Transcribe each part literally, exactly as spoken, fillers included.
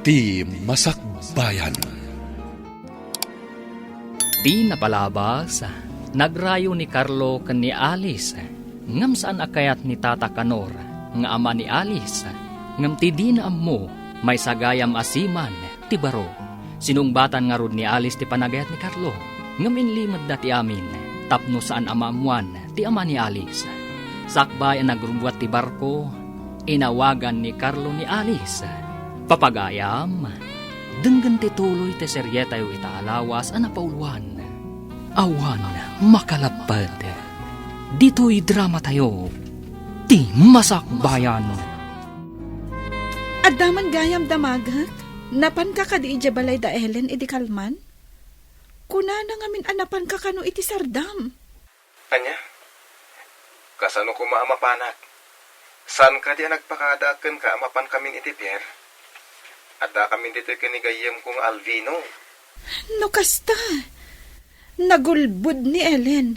Ti Masakbayan. Ti napalabas, nagrayo ni Carlo ken ni Alice, ngem saan a kayat ni Tata Kanor nga ama ni Alice, ngem ti dina ammo, maysa gayam a seaman ti baro. Sinungbatan ngarud ni Alice ti panagayat ni Carlo, ngem inlimedda ti amin tapno saan a maammoan ti ama ni Alice. Sakbay a nagrubbuat ti barko, inawagan ni Carlo ni Alice. Papagayam, denggen ti tuloy ti serietayo ita a lawas a napauluan. Awan makalapped. Ditoy dramatayo, Ti Masakbayan. Adda man gayam damagek? Napanka kadi idiay balay da Ellen idi kalman? Kunana ngamin a napanka kano iti sardam. Ania? Kasano koma a mapanak? Saan kadi a nagpakadaak kenka a mapankamin iti pier? Addakamin ditoy ken ni gayyemko nga Alvino. No kasta, nagulbod ni Ellen.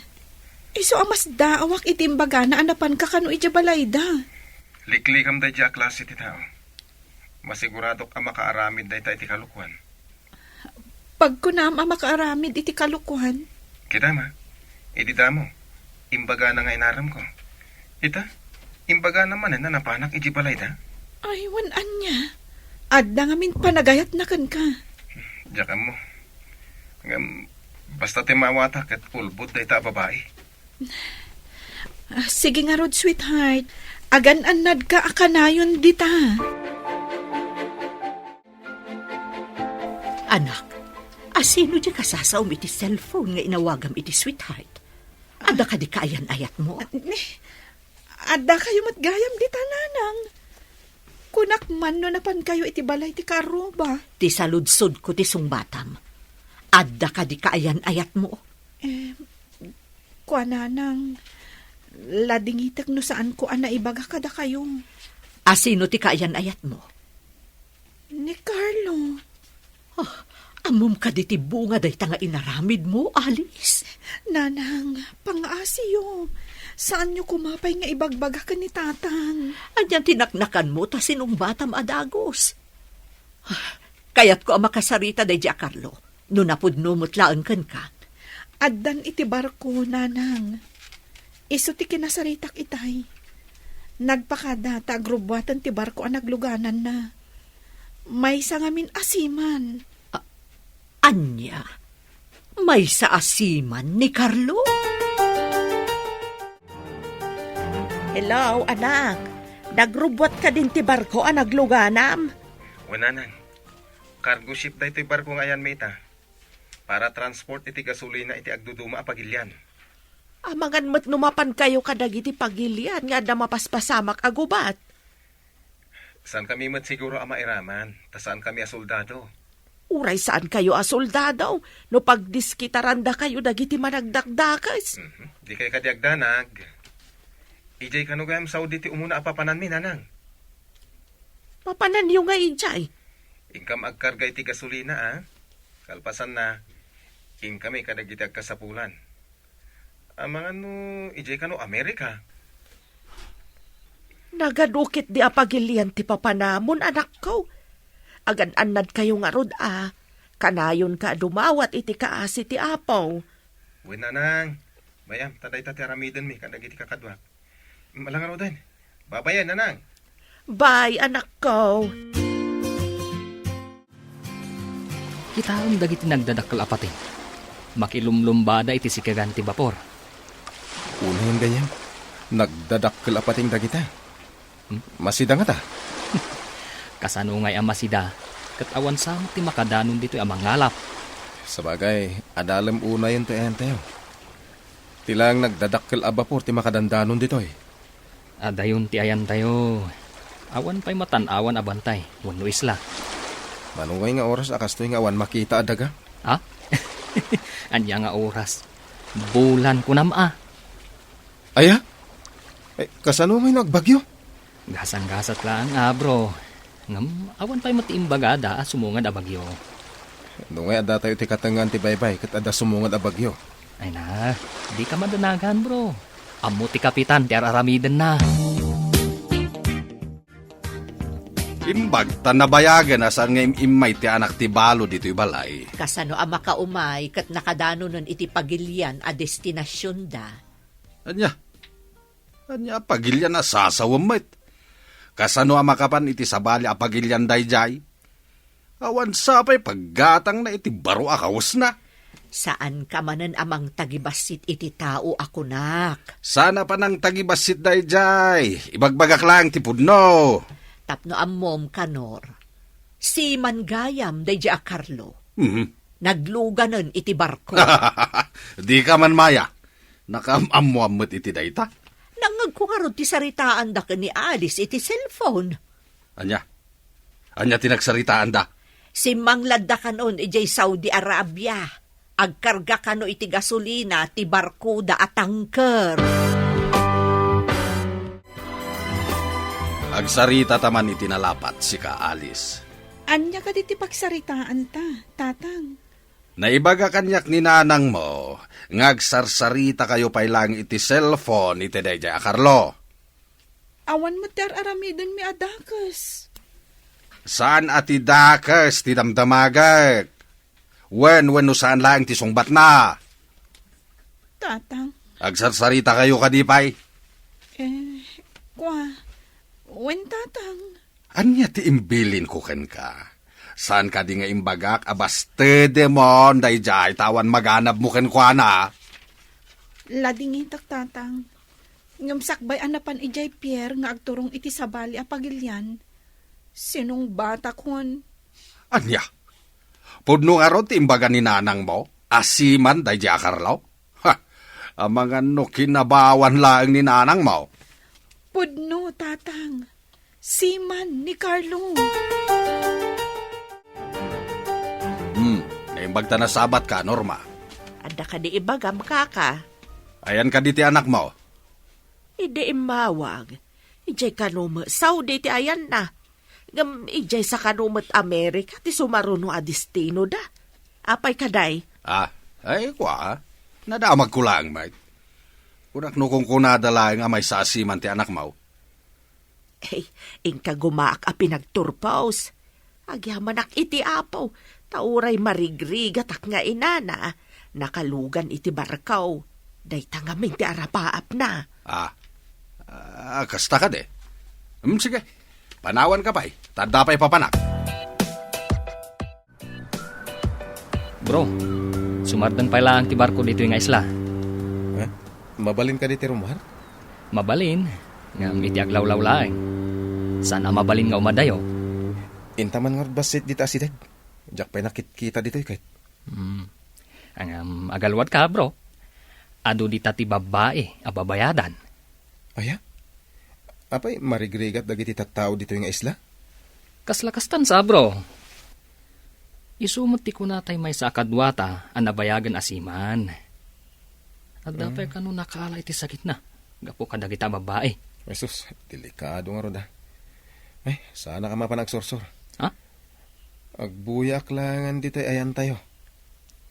Isu a masdaawak iti imbagana a napanka kano idiay balayda. Liklikam daydiay a klase ti tao. Masiguradok a makaaramid dayta iti kalokuan. Pagkunam a makaaramid iti kalokuan? Kita ma, idi damo, imbagana nga inaremko. Ita, imbagana manen a napanak idiay balayda. Ay, wen ania? Adda ngamin panagayatna kenka. Diak ammo. Ngem, basta ti maawata ket ulbod dayta a babai. Ah, sige ngarud, sweetheart. Agan-annadka a kanayon dita. Anak, asino diay kasasaom iti cellphone nga inawagam iti sweetheart? Adda kadi kaayan-ayatmo? Ni, adda kayo met gayam dita, nanang. Kunak man no napan kayo iti balay ti kaarruba. Ti saludsodko ti sungbatam. Adda kadi kaayan-ayatmo? Em, Kua, nanang, ladingitek no saanko a naibaga kadakayo. Asino ti kaayan-ayatmo? Ni Carlo. Ah, ammom kadi ti bunga dayta nga inaramidmo, Alice? Nanang, pangaasiyo. Saanyo koma pay nga ibagbaga ken ni tatang. Anian ti naknakanmo ta sinungbatam a dagus? Ah, kayatko a makasarita daydiay a Carlo. No napudno met laeng kenka. Addan iti barko, nanang. Isu ti kinasaritak itay. Nagpakada ta agrubbuaten ti barko a naglugananna. Maysa ngamin a seaman. A-, ania? Maysa a seaman ni Carlo? Hello, anak. Nagrubbuat kadin ti barko a nagluganam? Wen, nanang. Cargo ship daytoy barko nga ayanmi ita. Para transport iti gasolina iti agduduma a pagilian. Amangan met no mapan kayo kadagiti pagilian nga adda mapaspasamak a gubat. Saan kami met siguro a mairaman, ta saan kami a soldado. Uray saan kayo a soldado, no pagdiskitaranda kayo dagiti managdakdakes. Mhm. Di kay kadi agdanag. Ijay kano gayam Saudi ti umuna a papananmi, nanang? Papananyo nga ijay? Inkam agkarga iti gasolina, a. Kalpasanna, inkami kadagiti agkasapulan. Amangan no ijay kano Amerika? Nagadu ketdi a pagilian ti papanamon, anakko. Agan-annad kayo ngarud a, kanayonka a dumawat iti kaasi ti Apo. Wen, nanang. Bay-am, ta dayta ti aramidenmi kadagiti kakaduak. Mala ngaruden. Babayen, nanang. Bye, anakko. Kitaem dagiti nagdadakkel a pateng. Makilumlumbada iti sikegan ti bapor. Unayen gayam, nagdadakkel a pateng dagita. Hmm? Masida ngata? Kasano ngay a masida? Ket awan sa met ti makadanon ditoy a mangalap. Sabagay, adalem unayen ti ayantayo. Ti laeng nagdadakkel a bapor ti makadandanon ditoy. Adayon ti ayantayo. Awan pay matannawan a bantay wenno isla. Mano ngay nga oras a kastoy nga awan makita a daga? Ha? Ania nga oras? Bulan kunam a. Aya? Eh, kasano ngay no agbagyo? Gasanggasat laeng a, bro. Ngem awan pay met ti imbagada a sumungad a bagyo. No ngay addatayo ti katengngaan ti baybay ket adda sumungad a bagyo. Ay na, dika madanagan, bro. Ammo ti kapitan ti ar-aramidenna. Imbag ta nabayagen a saan nga im-immay ti anak ti balo ditoy balay. Kasano a makaumay ket nakadanonen iti pagilian a destinasionda? Ania? Ania a pagilian a sasawem met? Kasano a makapan iti sabali a pagilian daydiay? Awan sa pay paggatangna iti baro a kawesna. Saanka manen a mangtagibassit iti tao a kunak. Saan a panangtagibassit daydiay? Ibagbagak laeng ti pudno. Tapno ammom, Kanor, siman gayam daydiay a Carlo. Mhm. Nagluganen iti barko. Dika man maya. Nakaam-ammoan met iti dayta. Nangngegko ngarud ti saritaanda ken ni Alice iti cellphone. Ania? Ania ti nagsaritaanda? Simmangladda kanon idiay Saudi Arabia. Agkarga kano iti gasolina ti barkoda a tanker. Agsaritata man iti nalapat, sika, Alice. Ania kadi ti pagsaritaanta, Tatang? Naibaga kaniak ni nanangmo nga agsarsarita kayo pay laeng iti cellphone iti daydiay a Carlo. Awan met ti ar-aramidenmi a dakes. Saan a ti dakes ti damdamagek? Wen, wenno saan laeng ti sungbatna? Tatang. Agsarsarita kayo kadi pay? Eh, kua, wen, Tatang. Ania ti imbilinko kenka? Saan kadi nga imbagak a bastedemon daydiay ta awan maganabmo kenkuana? Ladingitak, Tatang. Ngem sakbay a napan idiay pier nga agturong iti sabali a pagilian, sinungbatakon. Ania? Pudno ngarud ti imbaga ni nanangmo a siman daydiay a Carlo? Ha! Amangan no kinabawan laeng ni nanangmo. Pudno, Tatang. Siman ni Carlo. Hmm, naimbag ta nasabatka, Norma. Adda kadi ibagam, kaka? Ayan kadi ti anakmo? Idi immawag, idiay kano met Saudi ti ayanna. Ngem idiay sa kano met Amerika ti sumaruno a destinoda. Apay kaday? Ah, ay, kua. Nadamagko laeng met. Kunak no kunkunada laeng a maysa a siman ti anakmo. Ay, inka gumaak a pinagturpos. Agyamanak iti Apo, ta uray marigrigatak nga inana, nakalugan iti barko. Dayta ngamin ti arapaapna. Ah, ah, kasta kadi. Hmm, sige. Panawanka pay, ta adda pay papanak. Bro, sumardeng pay laeng ti barko ditoy nga isla. Eh? Mabalin kadi ti rummuar? Mabalin, ngem iti aglawlaw laeng. Saan a mabalin nga umadayo. Inta man ngarud bassit dita asideg. Diak pay nakitkita ditoy ket. Hmm. Ngem agaluadka, bro. Adu dita ti babbai a babayadan. Aya? Apay, marigrigat dagiti tattao ditoy nga isla? Kasla kastan sa, bro. Isu met ti kuna tay maysa a kaduata a nabayagen a siman. Adda pay kano nakaala iti sakitna gapu kadagita a babbai. Jesus, delikado ngarud, a. Ay, saanak a mapan agsursor. Ha? Agbuyaak laengen ditoy ayantayo.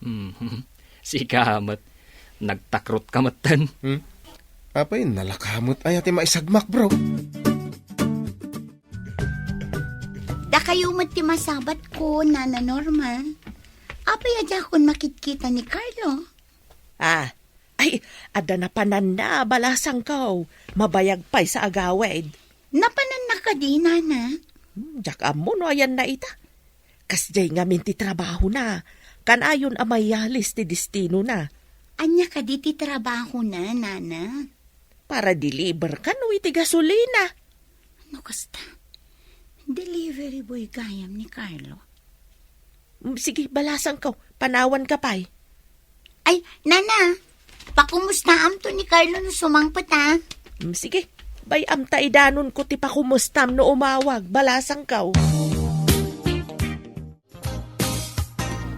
Hmm, sika met. Nagtakrotka metten. Hmm? Apay, nalaka met aya ti maisagmak, bro? Dakayo met ti masabatko, Nana Norma. Apay a diakon makitkita ni Carlo? Ah, ay, adda napananna, balasangko. Mabayag pay sa agawid. Napananna kadi, Nana? Hmm, diak ammo no ayanna ita. Kasdiay ngamin ti trabahona. Kanayon a mayalis ti destinona. Ania kadi ti trabahona, Nana? Para-deliver kano iti gasolina. No kasta, delivery boy gayam ni Carlo. Mm, sige, balasangko. Panawanka pay. Ay, Nana, pakumustaamto ni Carlo no sumangpet, a. Mm, sige, bay-am ta idanonko ti pakumustam no umawag. Balasangko.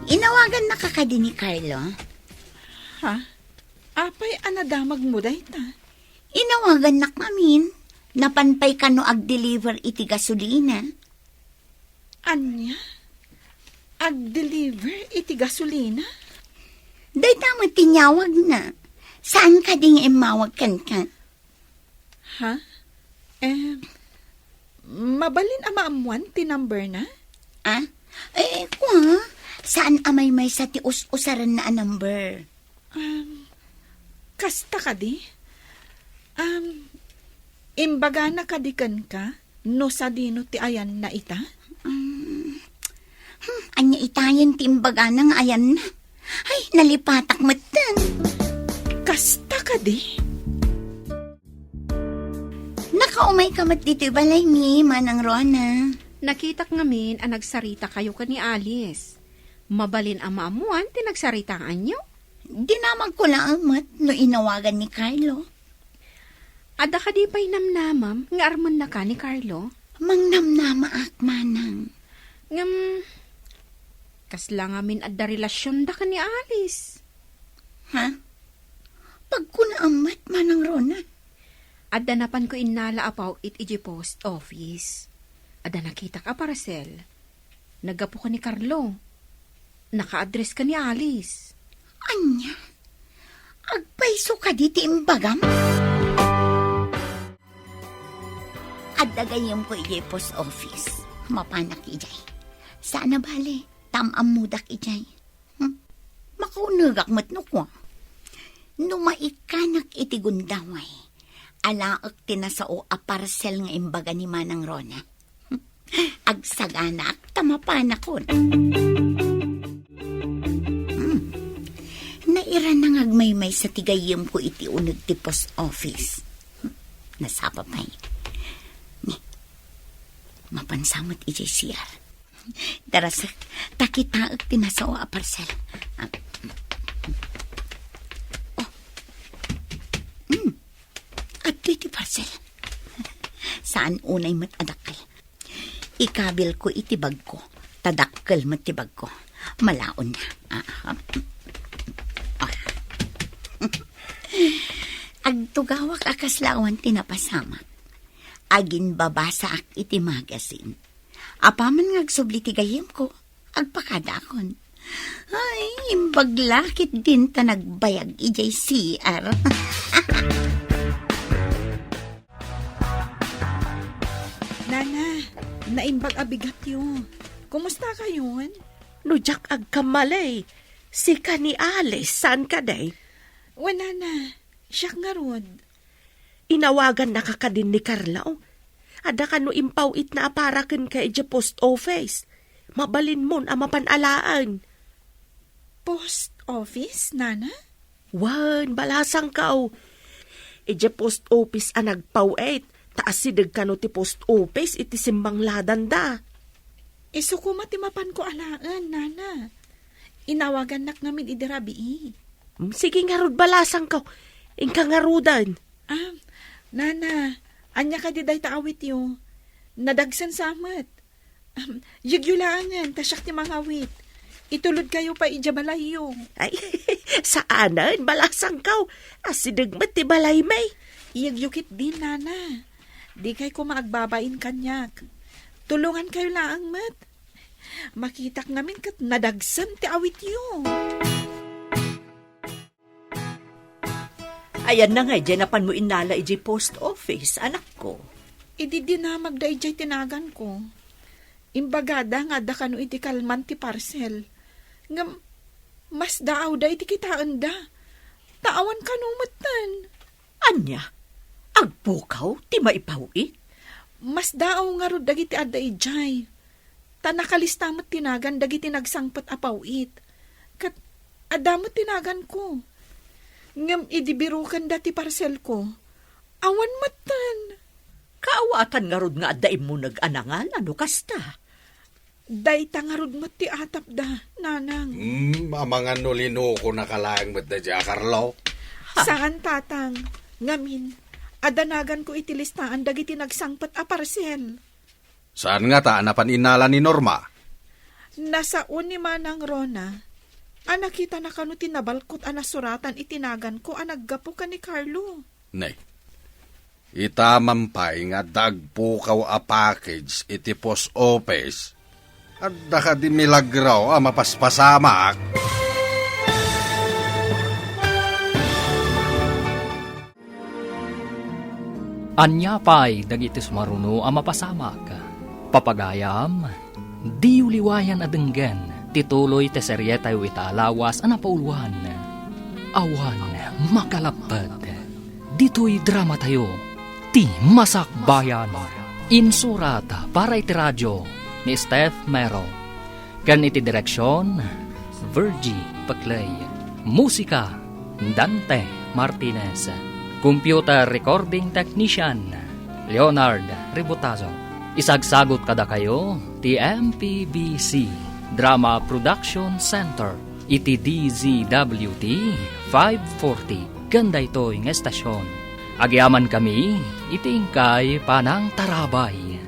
Inawagannaka kadi ni Carlo? Ha? Apay a nadamagmo dayta? Inawagannak ngamin. Napan pay kano agdeliver iti gasolina. Ania? Agdeliver iti gasolina? Dayta met ti niawagna. Saan kadi nga immawag kenka? Ha? Em, Mabalin a maammuan ti number na? Ah? Eh, kua, saan a maymaysa ti us-usarenna a number? Um, kasta kadi? Um, imbagana kadi kenka no sadino ti ayanna ita? Um, hmm, ania itayen ti imbagana nga ayanna? Ay, nalipatak metten. Kasta kadi? Nakaumayka met ditoy balaymi, Manang Rona. Nakitak ngamin a nagsaritakayo ken ni Alice. Mabalin a maammuan ti nagsaritaanyo? Dinamagko laeng met no inawagan ni Carlo. Adda kadi pay namnamam nga armennaka ni Carlo? Mangnamnamaak, Manang. Ngem, kasla ngamin adda relasionda ken ni Alice? Ha? Pagkunaam met, Manang Rona. Adda napanko innala a paw-it idiay post office. Adda nakitak a parcel. Naggapu ken ni Carlo. Naka-address ken ni Alice. Ania? Agpayso kadi ti imbagam? Adda gayyemko idiay post office. Mapanak idiay. Saan a bale, ta am-ammodak idiay. Hmm? Makaunegak met no kua. No maikkanak iti gundaway, alaek ti nasao a parcel nga imbaga ni Manang Rona. Hmm? Agsaganaak ta mapanakon. Hmm. Nairana nga agmaymaysa ti gayyemko iti uneg ti post office. Hmm. Nasapa pay. Ni, mapansa met idiay C R. Darasek, ta kitaek ti nasao a parcel. Ah. Oh. Mm. Adtoy ti parcel. Saan unay met a dakkel. Ikabilko iti bagko. Ta dakkel met ti bagko. Malaonna. Ah, ah. Ah. Agtugawak a kasla awan ti napasamak. Aginbabasaak iti magazine. Apaman nga agsubli ti gayyemko, agpakadaakon. Ay, imbag la ketdin ta nagbayag idiay C R. Nana, naimbag a bigatyo. Kumusta kayon? No diak agkamali, sika ni Alice, saan kadi? Wen, Nana, siak ngarud. Inawagannaka kadin ni Carlo? Adda kano impaw-itna a para kenka idiay post office? Mabalinmon a mapan alaen. Post office, Nana? Wen, balasangko. Idiay post office a nagpaw-it, ta asideg kano ti post office iti simmangladanda. Isu koma ti mapanko alaen, Nana. Inawagannak ngamin idi rabii. Mm, sige ngarud, balasangko. Inka ngaruden. Ah, Nana, ania kadi dayta awityo? Nadagsen sa met. Am, yegyo laengen, ta siak ti mangawit. Itulodkayo pay idiay balayyo. Ay, saanen, balasangko. Asideg met ti balaymi. Yegyo ketdin, Nana. Dikay koma agbabain kaniak. Tulongankayo laeng met. Makitak ngamin ket nadagsen ti awityo. Ayanna nga idiay napanmo innala idiay post office, anakko? Idi dinamagda idiay tinaganko, imbagada nga adda kano iti kalman ti parcel. Ngem, masdaawda iti kitaenda. Ta awan kano metten. Ania? Agpukaw ti maipaw-it? Masdaaw ngarud dagiti adda idiay. Ta nakalista met ti nagan dagiti nagsangpet a paw-it. Ket adda met ti naganko. Ngem idi birukenda ti parselko, awan metten. Kaawatan ngarud nga adda immuneg a nangala no kasta? Dayta ngarud met ti atapda, Nanang. Hmm, amangan no linukonaka laeng met daydiay a Carlo. Saan, Tatang. Ngamin, adda naganko iti listaan dagiti nagsangpet a parcel. Saan ngata a napan innala ni Norma? Nasao ni Manang Rona a nakitana kano ti nabalkot a nasuratan iti naganko a naggapu ken ni Carlo. Nay, ita man pay nga adda agpukaw a package iti post office. Adda kadi milagro a mapaspasamak? Ania pay dagiti sumaruno a mapasamak? Papagayam, diyo liwayan a denggen ti tuloy ti serietayo ita a lawas a napauluan. Awan makalapped. Ditoy dramatayo, ti Masakbayan. Insurat para iti radio ni Steph Mero. Ken iti direksion, Virgie Peclay. Musika, Dante Martinez. Computer recording technician, Leonard Ributazo. Isagsagot kadakayo ti M P B C Drama Production Center iti D Z W T five forty ken daytoy nga estasion. Agyamankami iti inkay panangtarabay.